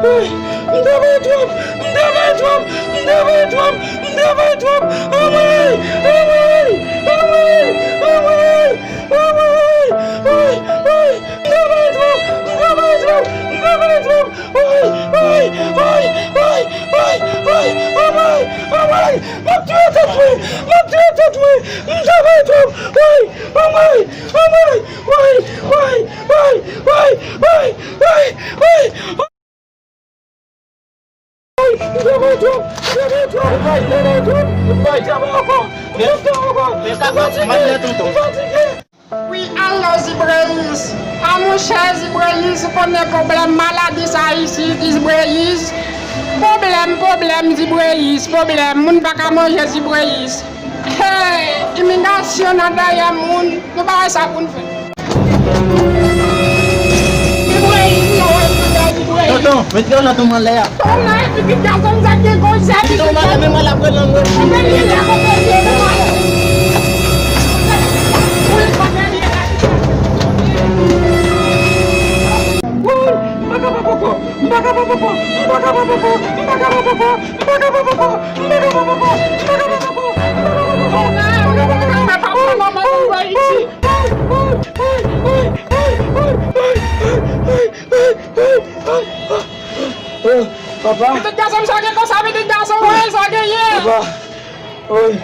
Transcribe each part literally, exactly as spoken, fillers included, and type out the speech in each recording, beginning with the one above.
M travay twòp, m travay twòp, m travay twòp, m travay twòp. Anmwey, anmwey, anmwey, anmwey, anmwey, anmwey. M travay twòp, m travay twòp, m travay twòp. Anmwey, anmwey, anmwey, anmwey, anmwey, anmwey. M ap touye tèt mwen, m ap touye tèt mwen. M travay twòp. Anmwey, anmwey, anmwey, anmwey, anmwey. Wi, alo, Zibreyis. A, monchè, Zibreyis, ou konnen pwoblèm maladi sa isit, Zibreyis. Pwoblèm, pwoblèm, Zibreyis, pwoblèm. Moun pa ka manje, Zibreyis. Hey, imigrasyon nan dèyè moun, nou pa wè sa pou n fè. Tonton, met yo nan tonm anlè a. Tonton, pitit gason m sa gen gon zèl. Pitit mwen la, men mwen la pran nan mwen. Woy, m pa kapab ankò, m pa kapab ankò, m pa kapab ankò, m pa kapab ankò. Papa. Pitit gason m, sa gen konsa, pitit gason mwen, sa genyen? Papa. Oy,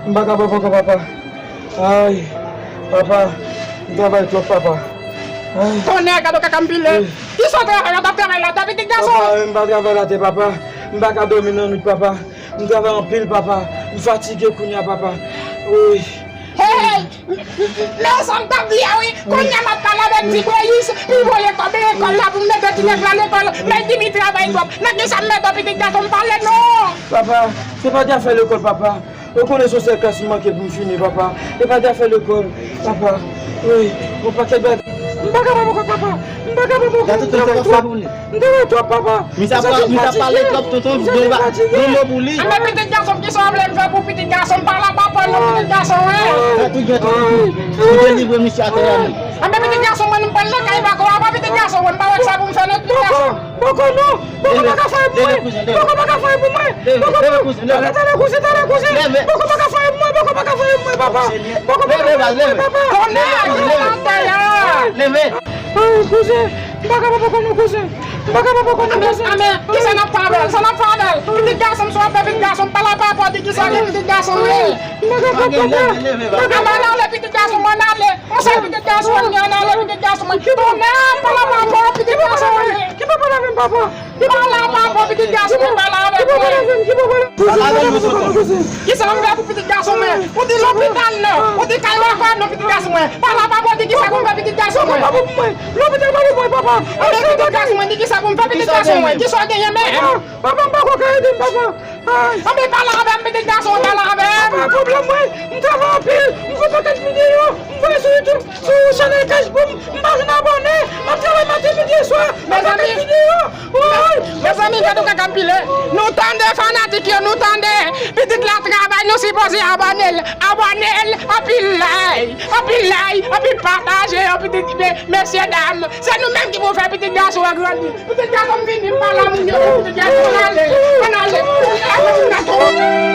m pa kapab ankò, papa. Ay, papa, m travay twòp, papa. Ay. Tonnè, gade w kaka m pile. Kisa w travay la, w ap travay la, pitit gason? Papa, m pa travay la tè, papa. M pa ka dòmi nan nwit, papa. M travay anpil, papa. M fatige kounye a, papa. Wi. Hey, hey! Men sa m t ap di a, wi. Kounye a m ap pale avèk Zibreyis, li voye kòb lekòl la pou m mete ti nèg la lekòl. Men Dimitri travay twòp. Nan kisa m mete w, pitit gason m, pale non? Papa, se pa de afè lekòl, papa. Ou konnen se yon sèl klas m manke pou m fini, papa. Se pa de afè lekòl, papa. Wi, yon pakèt bagay. M pa kapab ankò, papa. M pa kapab ankò. M travay twòp. M travay twòp, papa. Misye ap pale twòp, tonton, m fatige. Anben, pitit gason m, kisa w vle m fè pou pitit gason m? Pale a papa non, pitit gason mwen. Fè tout gen tonton. Ou delivre misye atè a non. Anben, pitit gason mwen, m pral nan kay pako a, pitit gason mwen, m pa wè sa pou m fè non, pitit gason. Poko non. Poko pa ka fè pou mwen. Poko pa ka fè pou mwen. Poko pa. Talè, talè, kouzen, talè, kouzen. Poko pa ka fè pou mwen, poko pa ka fè pou mwen, papa. Poko pa ka fè pou mwen, papa. Tonnè, atè a. Leve. Ay, kouzen, m pa kapab ankò non, kouzen. M pa kapab ankò non, kouzen. Anben, anben, kisa n ap fè avè l? Sa n ap fè avè l? Pitit gason m, sa w ap fè pitit gason m? Pale a papa w, di kisa gen pitit gason mwen. M pa kapab, papa. Anben, ann ale, pitit gason mwen, ann ale. Monchè, pitit gason mwen, ann ale, pitit gason mwen. Tonnè, pale a papa w, pitit gason mwen. Ki papa l avè m, papa? Pale a papa w, pitit gason mwen, pale avè mwen. Kisa m fè pou pitit gason mwen? Ou di lopital non, ou di kay wakwa non, pitit gason mwen. Pale a papa w, di kisa pou m fè, pitit gason mwen. Lopital pa pou mwen, papa. Anben, pitit gason mwen, di kisa pou m fè, pitit gason mwen. Kisa w genyen menm? Papa, m poko ka ede m, papa. Anben, pale avè m, pitit gason, pale avè m. Papa, pwoblèm mwen, m travay anpil, m fè pakèt videyo, m voye sou YouTube, sou chanèl Cash pou m, m pa jwenn abòne, m ap travay maten, midi e swa, m fè pakèt videyo. Mezanmi, gade w kaka m pile. Nou tande fanatik yo, nou tande. Pitit la travay, nou sipoze abòne l. Abòne l, anpil like, anpil like, anpil pataje, anpil pitit, me-, mesye dam. Se nou menm ki pou fè pitit gason an grandi. Pitit gason m vini, m pale a moun yo, pitit gason ann ale, ann ale.